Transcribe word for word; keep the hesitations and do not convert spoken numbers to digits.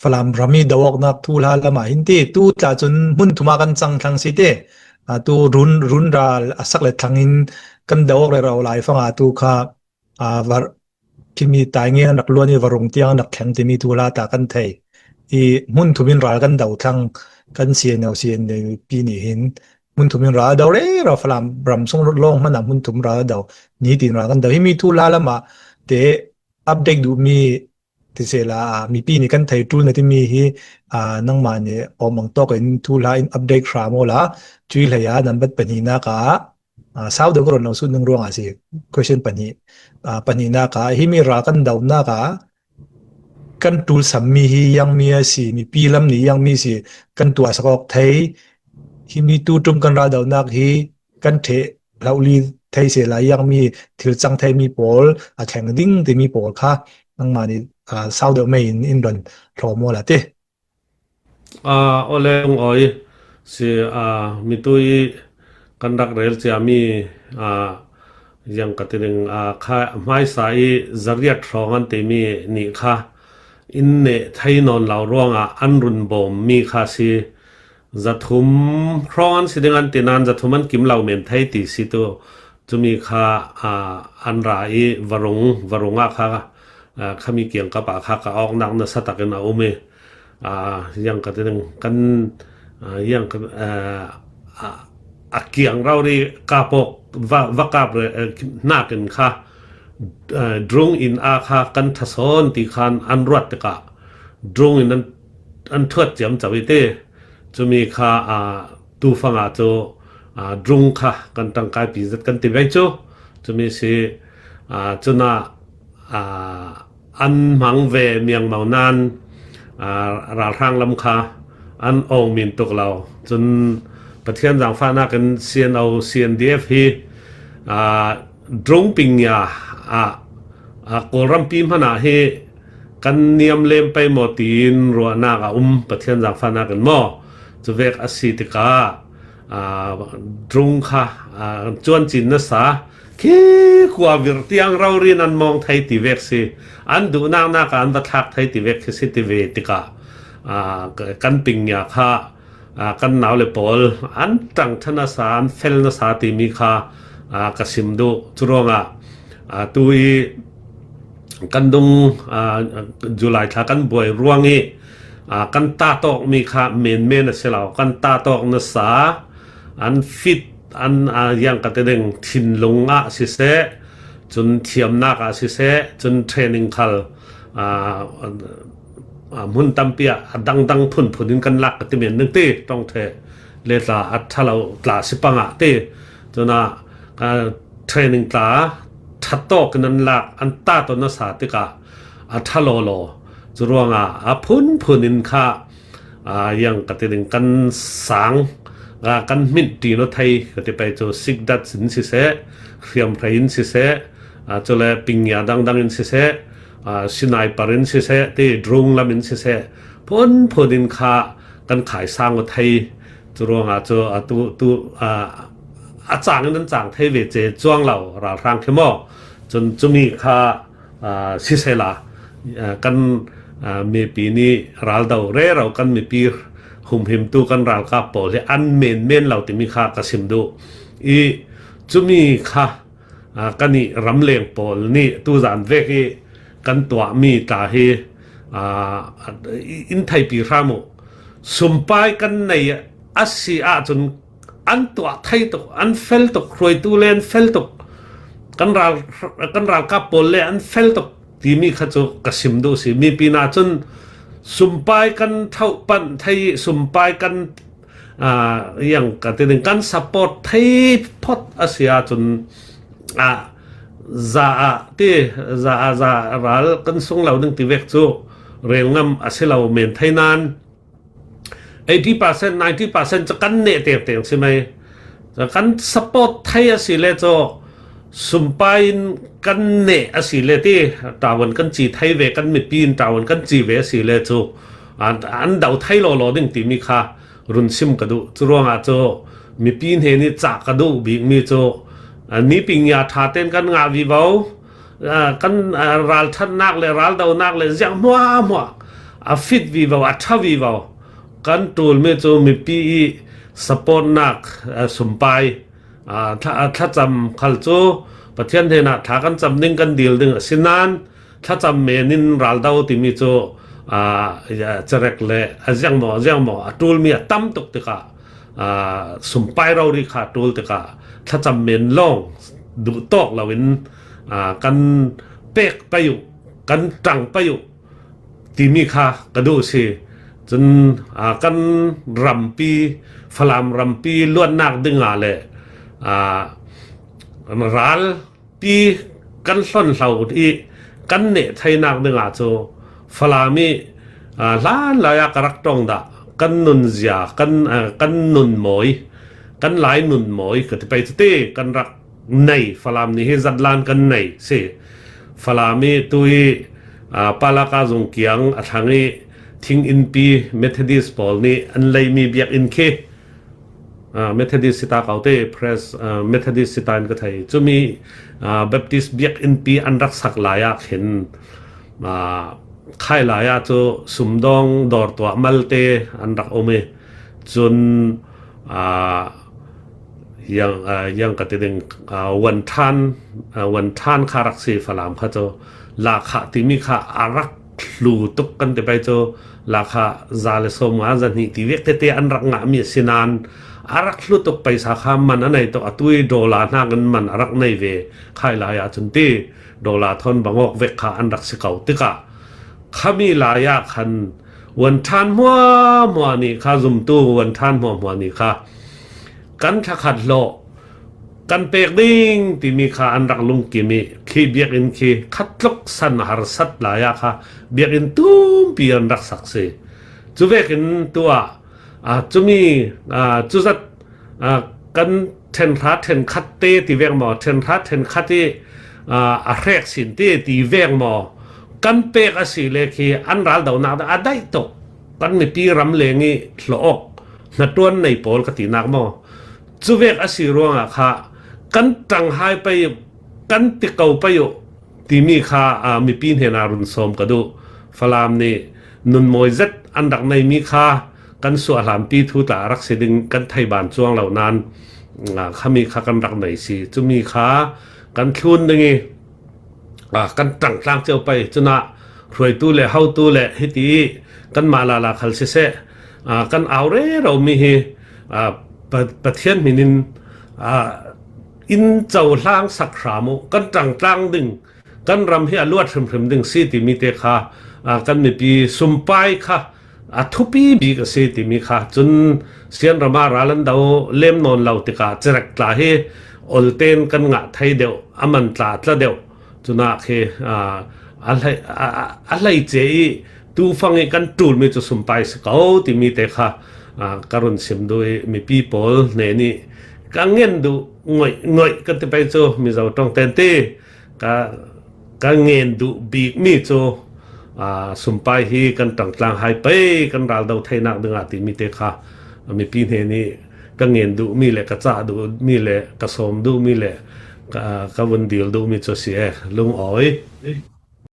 Falam ram i do awknak thuhla lamah hin ti, tu tla cun hmun thum ah kan cang thlang si ti. Aa, tu run, run ral a sak le thlang in kan do awk rero lai fang ah tu kha, aa, var, khimi Taingen rak luan i va rung tiang rak thleng timi thuhla ta kan thei. I hmun thum in ral kan do thlang, kan C N O, C N A P nih hin hmun thum in ral do rero Falam ram sung lawng hmanh ah hmun thum ral do, nitin ral kan do. Himi thuhla lamah te update duhmi ti sehla, aa, mipi nih kan thei ṭul na timi hi, aa, nangmah nih awm ang tawk in thuhla in update hram awla, cui hlei ah nambat pahnihnak ah, aa, sau deuh ka run lo sut ning ruangah si. Question pahnih, aa, pahnihnak ah, himi ral kan donak ah kan ṭul sammi hi iangmi a si, mipi lam nih iangmi si, kan tuahsak awk thei, himi tu ṭum kan ral donak hi kan ṭheh hlauhli thei sehla iangmi thil cang theimi pawl a thleng ding timi pawl kha nangmah nih, aa, sau deuh mei in in run hlawm awla ti. Aa, awle, ung awi si, aa, mitu i kan rak rel ciami, aa, ziang ka ti ding, aa, kha hmaisa i zariat hrawng an timi nih kha in neh thei nawn lo ruangah an run bawmmi kha si. Zathum hrawng an si ding an ti nain zathum an kim lo men thei ti si tu. Cumi kha, aa, an ra i varung, varung ah kha, aa, khami kiangkap ah kha ka awknak nasa takin a um i, aa, ziang ka ti ding kan, aa, ziang ka, aa, a, a kiang rori kap awk va, va kap re, aa, nakin kha, aa, drung in a kha kan ṭha sawn ti khan an ruat tikah drung in an, an thuat ciamco i ti. Cumi kha, aa, tu fangah cu, aa, drung kha kan ṭangkaipi zet kan ti vei cu. Cumi si, aa, cunah, aa, an hmang ve miangmo nain, aa, ralhrang lam kha an awng min tuk lo. Cun Pathian zaangfahnak in C N O, C N D F hi, aa, drung pingnya ah, aa, Kawlrampi hmanh ah hi kan niam lem pei maw tiin ruahnak a um, Pathian zaangfahnak in maw. Cuvek a si tikah, aa, drung kha, aa, cuancin nasa, khi khua vir tiang rori nan mawng thei ti vek si, an duhnak nak ah an va thlak thei ti vek khi si ti ve tikah, aa, ka, kan pingnya kha, aa, kan nau le pawl an ṭang ṭha nasa, an fel nasa timi kha, aa, ka sim duh. Curuangah, aa, tu i kan dung, aa, July thla kan buai ruang i, aa, kan tah tawkmi kha menmen a si lo, kan tah tawk nasa, an fit, an, aa, ziang ka ti ding, thinlung ah siseh, cun thiamnak ah siseh, cun training khal, aa, aa, hmun tampi ah a dangdang phunphun in kan lak ka ti men ding ti, ṭawngṭhe le tla a ṭha lo tla si pangah ti. Cunah, aa, training tla ṭhat tawk in an lak, an tah tawk nasa tikah a ṭha lawlaw. Curuangah a phunphun in kha, aa, ziang ka ti ding, kan sang, aa, kan hminh ṭi lo thei ka ti pei cu, sikdat in siseh, hriamhrei in siseh, aa, cule pingnya dangdang in siseh, aa, sniper in siseh, ti drung lam in siseh, phunphun in kha kan khaisang aw thei. Curuangah cu, aa, tu, tu, aa, a cang in an cang thei ve ce cuang lo ralhrang khi maw. Cun cumi kha, aa, sisehla, aa, kan, aa, mipi nih raldo rero kan mipi humhimtu kan ralkap pawl hi an menmen lo timi kha ka sim duh i, cumi kha, aa, kan i ramleng pawl nih tuzan vek i kan tuahmi tla hi, aa, in theihpi hram uh. Sumpai kan nei a si ahcun an tuah thei tuk, an fel tuk, hruaitu le an fel tuk, kan ral, kan ralkap pawl le an fel tuk timi kha cu ka sim duh si. Mipi nih cun sumpai kan thoh panh thei i sumpai kan, aa, ziang ka ti ding, kan support thei phot a si ahcun, aa, za ah ti, za ah, za ral kan sung lo ding ti vek cu rel ngam a si lo men thei nain, eighty percent, ninety percent cu kan neh tengteng si mai. Kan support thei a si le cu sumpai in kan neh a si le ti, ṭawn kan ci thei ve, kan mipi in ṭawn kan ci ve a si le cu an, an do thei lawlaw ding timi kha run sim ka duh. Curuangah cu mipi hnen i cah ka duh bikmi cu, aa, niping ya ṭha tein kan ngah vivo, aa, kan, aa, ralṭhatnak le raldonak le ziang hmuahhmuah, a fit vivo, a ṭha vivo kan ṭulmi cu mipi i supportnak, a, sumpai, a, thla, a, thlacam khal cu Pathian hnenah thla kan cam ding, kan dil ding a si nain thlacam men in ral do timi cu, a, cerek le a ziangmaw, a ziangmaw a ṭulmi a tam tuk tikah, a, sumpai rori kha a ṭul tikah thlacam men lawng duh tawk loin, a, kan pek pei uh, kan ṭang pei uh timi kha ka duh si. Cun, aa, kan rampi, Falam rampi luatnak dingah le, aa, ralpi kan hlonhlo i kan neh theinak dingah cu Falam i, aa, hlanlai ah ka rak ṭong dah kan nunzia, kan, aa, kan nunmawi, kan Lai nunmawi ka ti pei cu ti kan rak nei, Falam nih hi zatlan kan nei si. Falam i tu i, aa, Palaka zung kiang a thlang i thing innpi Methodist pawl nih an leimi biakinn khi, aa, Methodist si ta ko te, Pres-, aa, Methodist si ta in ka thei. Cumi, aa, Baptist biakinnpi an rak sak lai ah khin, aa, khai lai ah cu sumdawng dawr tuah malte an rak um i cun, aa, yang, aa, yang ka ti ding, aa, Wanṭhan, aa, Wanṭhan kha rak si Falam kha cu, Lakha timi kha a rak hlu tuk kan ti pei cu, Lakha za le sawmnga, zahnih ti vek tete an rak ngahmi a si nain a rak hlu tuk paisa kha man a nei tuk, a tui dollar hnakin man a rak nei ve khai lai ah cun ti dollar thawn bangawk vek kha an rak si ko tikah, khami lai ah khan Wanṭhan hmuahhmuah nih kha, zumtu Wanṭhan hmuahhmuah nih kha kan thlakhat hlawh, kan pek ding timi kha an rak lungkim i khi biakinn khi khat tluk san harsat lai ah kha biakinn tumpi an rak sak si. Cu vekin tu ah, aa, cumi, aa, cuzat, aa, kan ṭhenhra ṭhenkhat te ti vek maw, ṭhenhra ṭhenkhat i, aa, a hrek sin te ti vek maw, kan pek a si le khi an raldonak dah a daih tuk. Kan mipi ramleng i hlawh awk hnaṭuan nei pawl ka tinak maw, cu vek a si ruangah kha kan ṭang hai pei, kan ti ko pei uh timi kha, aa, mipi hnenah run sawm ka duh. Falam nih nunmawi zet an rak neimi kha kan suahhlampi thu tla a rak si ding kan thei ban cuang lo nain, aa, khami kha kan rak nei si. Cumi kha kan thlun ding i, aa, kan ṭangtlang cio pei. Cunah hruaitu le hotu le hiti i kanmah lala khal siseh, aa, kan au rero mi hi, aa, Pa-, Pathian hmin in, aa, in cohlang sak hram uh, kan ṭangtlang ding, kan ram hi a luat hrimhrim ding si timi te kha, aa, kan mipi sumpai kha a thupi bik a si timi kha. Cun Sian ram ah ral an do lem nawn lo tikah cerek tla hi olten kan ngah thei deuh, a man tla a tla deuh. Cunah khi, aa, a hlei, a, a, a hleice i tufang i kan ṭulmi cu sumpai si ko timi te kha, aa, ka run sim duh i mipi pawl hnen i ka ngen duh ngoih, ngoih kan ti pei cu Mizo ṭong ten ti ka, ka ngen duh bikmi cu, aa, sumpai hi kan ṭangtlang hai pei kan raldo theinak dingah timi te kha mipi hnen i ka ngen duhmi le ka cah duhmi le ka sawm duhmi le ka, ka vun dil duhmi cu a si e, lungawi.